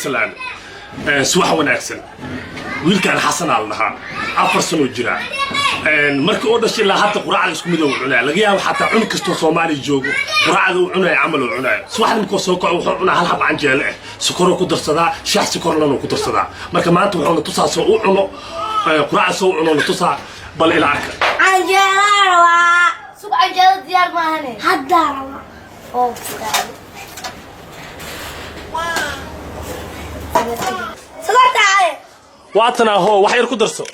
Salaam, subax wanaagsan. Wiilkan Xasanaa la dhahaa, 4 sanoo jiraa. Markii oo dhashay ilaa hadda quraacda isku mid uu cunaya. Laga yaabo xataa cunug kastoo Soomaaliya joogo quraacda uu cunaya camal uu cunayo. Subaxda markuu soo kaco wuxuu cunaa hal hab canjeelo ah, sokoruu ku darsadaa, shaah sokorlana ku darsadaa. Marka maanta wuxuuna tusaa soo u cuno quraacda, soo u cuno tusaa. Bal ila arka. Canjeelaa rabaa. Sug, canjeelo diyaar maahane. Haddaa rabaa. Oo. Sokorta aawe? Waatana, hoo, wax yar ku darso.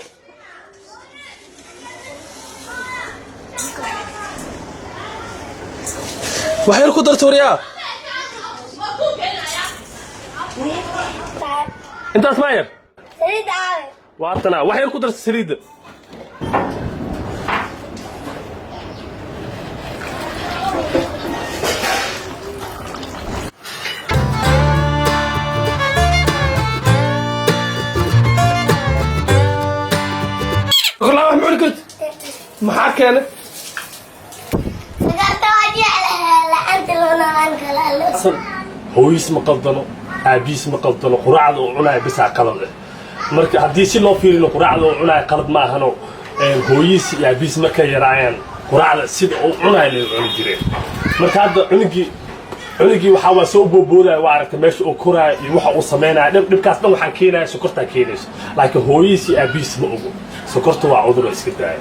Wax yar ku darso, waryaa. Intaas maa yar. Saliid aawe? Waatana, wax yar ku darso saliidda. Korlaa wax ma cuni karti? Maxaa keenay? Sokorta waa jeclahay, la'aanta loo noolaan kala. Hooyiis ma qaldano, aabihiis ma qaldano. Quraacda uu cunaayo bisaa qalad eh. Marka haddii si loo fiirino, quraacda uu cunaayo qalad ma ahano. Hooyihiis iyo aabihiis markay yaraayaan quraacda sida uu cunaayo lay cuni jireen. Marka hadda cunugii waxaa waa soo boodboodaya, waa aragtay meesha uu koraayo iyo waxa uu sameynaya. Dhibkaas dhan waxaa keenaya sokortaa keenayso, laakiin hooyihiis iyo aabihiis ma ogo sokorta waa cudur oo iska daaya.